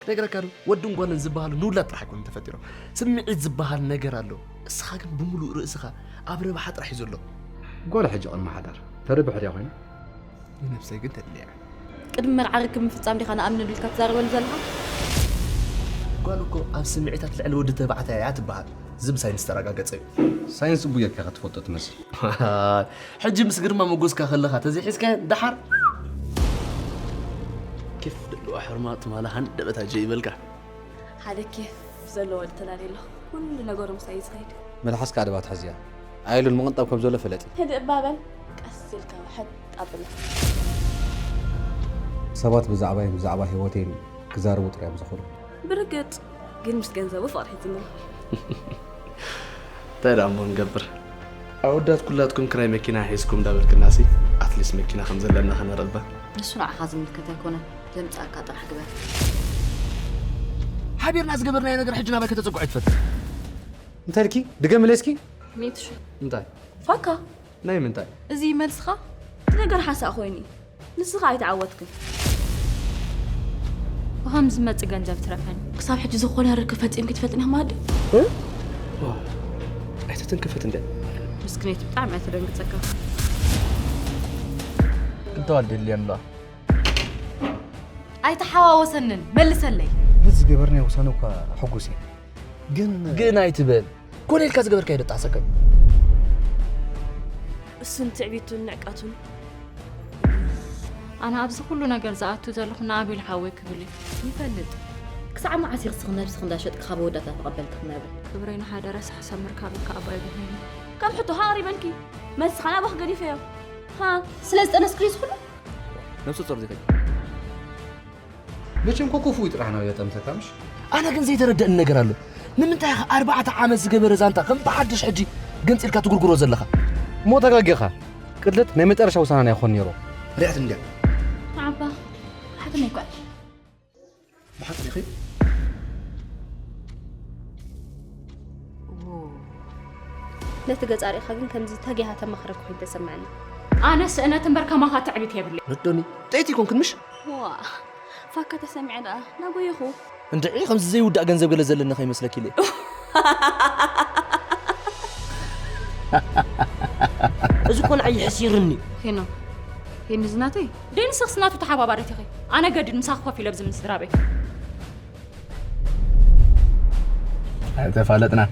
ክነግረካ ዶ? ወድን ጓልን ዝበሃሉ ንውላድ ጥራሕ ኣይኮኑን ተፈጢሮም። ስምዒት ዝበሃል ነገር ኣሎ። እስኻ ግን ብምሉእ ርእስኻ ኣብ ረብሓ ጥራሕ እዩ ዘሎ። ጓል ሕጂ ቅድሚ ሓዳር ተርብሕ ድያ ኮይና? ንነብሰይ ግን ተድልያ። ቅድሚ መርዓ ርክብ ምፍጻም ዲኻ ንኣምነሉ ኢልካ ትዛረበሉ ዘለኻ? ጓል እኮ ኣብ ስምዒታት ልዕሊ ወዲ ተባዕታይ እያ ትበሃል። እዚ ብሳይንስ ተረጋገጸ እዩ። ሳይንስ ጽቡቅ ጌርካ ኢኻ ትፈልጦ ትመስል። ሕጂ ምስ ግርማ ሞጎስካ ከለኻ ተዘይሒዝካዮ ደሓር? ኬፍ ደለዋ ሕርማ ትማሊ ሃንደበት ኣጀ ይበልካ። ሓደ ኬፍ ዘለዎ ወዲ ተላልየ ኣለኹ። ኩሉ ነገሩ ምሳይ እዩ ዝኸይድ። መልሓስካ ኣደብ ኣትሕዝያ። ኣየሉን ምቕንጣብ ከም ዘሎ ፍለጢ። ህድእ እባ በል። ቀስ ኢልካ ሕጥ ኣብላ። ሰባት ብዛዕባይን ብዛዕባ ህይወተይን ክዛረቡ ጥራይ እዮም ዝኽእሉ። ብርግጽ ግን ምስ ገንዘቡ ፍቕሪ ሒዝኒ። እንታይ ደኣ እሞ ንገብር? ኣወዳት ኩላትኩም ክራይ መኪና ሒዝኩም እንዳበልክናሲ፣ ኣትሊስት መኪና ከም ዘለና ከነርኢ እባ። ንሱ ንዓኻ ዝምልከት ኣይኮነን፣ ዘምጽኣካ ጥራሕ ግበር። ሓቢርና ዝገበርናዮ ነገር ሕጂ ናባይ ከተጸግዖ ኣይትፈትን። እንታይ ኢልኪ? ድገምለይ እስኪ። ሚእቲ ሽሕ። እንታይ? ፋካ። ናይ ምንታይ? እዚ መልስኻ? እቲ ነገር ሓሳእ ኮይኑ እዩ። ንስኻ ኣይተዓወትክን። ብኸም ዝመጽእ ገንዘብ ትረፈኒ። ክሳብ ሕጂ ዝኾነ ርክብ ፈጺምኪ ትፈልጥን ኢኻ ማለት ድዩ? እ? ዋው፣ ኣይተተንከፈት እንደ። ምስክነይቲ ብጣዕሚ እያ ተደንግጸካ። ክልተ ዋልድ የድልየን ኣለዋ። ኣይተሓዋወሰንን፣ መልሰለይ። በዚ ዝገበርናዮ ውሳነ እኳ ሕጉስ እየ። ግን ግን ኣይትበል። ኮነ ኢልካ ዝገበርካዮ ደጣዕሰካ እዩ። እሱን ትዕቢቱን ንዕቀቱን። ኣነ ኣብዚ ኩሉ ነገር ዝኣቱ ዘለኹ ንኣቤል ሓወይ ክብል እዩ። ይፈልጥ። ክሳዕ መዓስ ኢኺ ስኺ ነብስኺ እንዳሸጥኪ ካብ ኣወዳት ተቐበልቲ ክነብር? ክብረይ ንሓደ ረሳሕ ሰብ ምርካብ እካ ኣባይ ብኾይኑ። ከም ሕቶ ሃቕሪበልኪ፣ መልስኻ ናባኺ ገዲፈዮ። ሃ? ስለ ዝጠነስክሪ ዝኹሉ? ነብሰ ጾር ዲኺ? መቸም እኮ ክፉእ እዩ ጥራሕ ናብ የጠምተካ፣ ምሽ? ኣነ ግን ዘይተረደእኒ ነገር ኣሎ። ንምንታይ ኢኻ ኣርባዕተ ዓመት ዝገበረ ዛንታ ከም ብሓድሽ ሕጂ ገንጺልካ ትጉርጉሮ ዘለኻ? እሞ ተጋጊኻ። ቅድለት ናይ መጨረሻ ውሳነ ናይ ክኾን ነይሩ። ርያት እንድያ። ኣባ፣ ሓትም ኣይኮን። ብሓቂ ዲኺ? ነቲ ገጻ ርኢኻ ግን ከምዚ ተጊሃ ተማኽረኪ ኮይኑ ተሰምዐኒ። ኣነ ስእነት እምበር ከማኻ ትዕቢት የብለይ። ረዶኒ፣ ጥይቲ ይኮንክን ምሽ? ዋ፣ ፋካ ተሰሚዐ ደኣ፣ ናጎየኹ። እንድዒ ከምዚ ዘይውዳእ ገንዘብ ገለ ዘለኒ ከይመስለኪ ኢለ። እዚ ቆልዓ ይሕሲርኒ። ሄኖ፣ ሄኒ ዝናተይ? ደይ ንስኽስ ናቱ ተሓባባሪት ኢኺ። ኣነ ገድድ ምሳኺ ኮፍ ኢለ ኣብዚ ምስ ስድራ ቤት። ኣይተፋለጥና።